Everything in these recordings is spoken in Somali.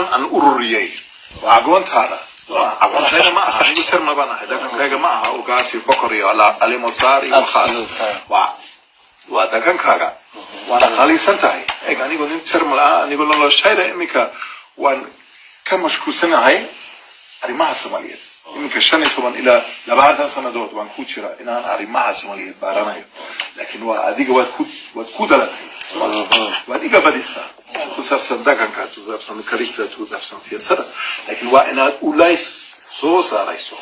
Agoon aan ururiyey waa agoontaada. Agoontayda ma aha, anigu tirma baan ahay, dhaqankayga ma aha ugaas iyo bokor iyo alimosaar iyo waxaas. Waa dhaqankaaga, waana qaalisan tahay. Eg, anigu nin tirmal ah, anigu noloshayda iminka waan ka mashquulsanahay arrimaha Soomaaliyeed. Iminka 15 ilaa 20 sanadood waan ku jira inaan arrimaha Soomaaliyeed baaranayo, laakiin waa adiga, waad ku dhalatay, waad iga badisaa ku saabsan dhaqanka, ku saabsan karishta, ku saabsan siyaasadda, laakiin waa inaad ulays soo saarayso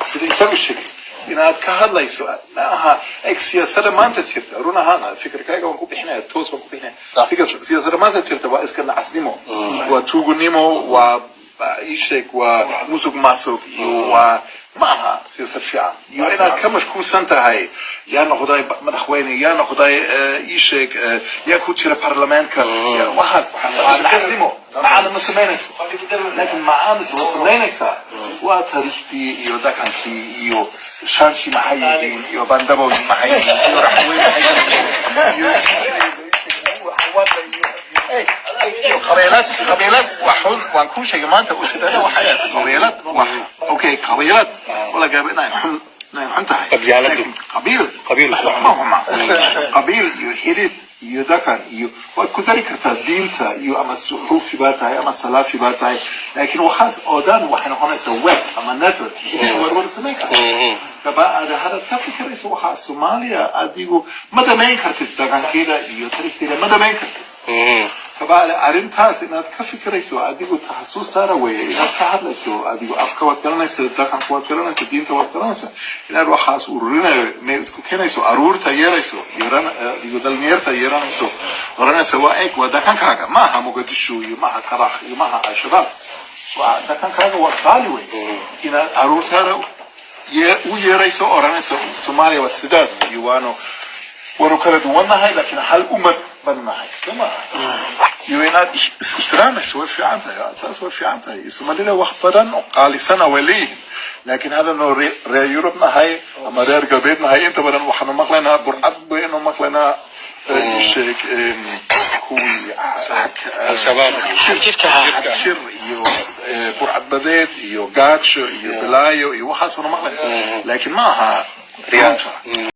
sida isagu sheegay inaad ka hadlayso. Ma aha, eg, siyaasadda maanta jirta, run ahaan fikirkayga waan ku bixinaya, toos waan ku bixinaya. Siyaasadda maanta jirta waa iska nacasnimo, waa tuugunimo, waa ii sheeg, waa musuq maasuq iyo waa ma aha siyaasad fiican. Iyo inaad ka mashquulsan tahay yaa noqday madaxweyne, yaa noqday ii sheeg, yaa ku jira baarlamaanka, waxaas waa nacasnimo, macana ma samaynayso. Laakiin macana waa samaynaysaa waa taariikhdii iyo dhaqankii iyo Shaanshi maxay yihiin iyo Bandabooyin maxay yihiin iyo Raxweyn maxay yihiin iyo qabiilad waa xun. Waan kuu sheegay maanta ujeedada waxay ahayd qabiilad wax, okay, qabiilad wala gaaba inay xun tahay. Qabyaaladu. Laakiin qabiil Qabiil. ma xuma. Qabiil iyo xidid iyo dhaqan iyo waad ku dari kartaa diinta iyo ama suxuufi baa tahay ama salaafi baa tahay, laakiin waxaas oo dhan waxay noqonaysaa web ama network, xidid waad wada samayn kartaa. Gaba aad hadaad ka fikirayso waxaa Soomaaliya, adigu ma dhamayn kartid dhaqankeeda iyo taariikhdeeda, ma dhamayn kartid. Kabaale arrintaas inaad ka fikirayso adigu taxasuustaada weeye, inaad ka hadlayso. Adigu afka waad garanaysa, dhaqanka waad garanaysa, diinta waad garanaysa, inaad waxaas ururinayo, meel isku keenayso, aruurta yeerayso, yeeran adigu dhalinyarta yeeranayso, oranaysa waa eeg, waa dhaqankaaga, maaha Muqadisho iyo maaha Karax iyo maaha Al-Shabaab, waa dhaqankaaga, waa qaali wey inaad aruurtaada u yeerayso, oranayso Soomaaliya waa sidaas iyo waanu kala duwannahay, laakiin hal ummad baan nahay, soo maaha? Iyo inaad is ixtiraamayso way fiican tahay, saas way fiican tahay. Soomaalida wax badan oo qaalisana way leeyihiin, laakiin haddanu reer Yurub nahay ama reer galbeed nahay, inta badan waxaanu maqlaynaa burcad baynu maqlaynaa, ii sheeg, kuwii Al-Shabaab. Jirka. Shir iyo burcad badeed iyo gaajo iyo balaayo iyo waxaas waanu maqlaynaa, laakiin ma aha runta.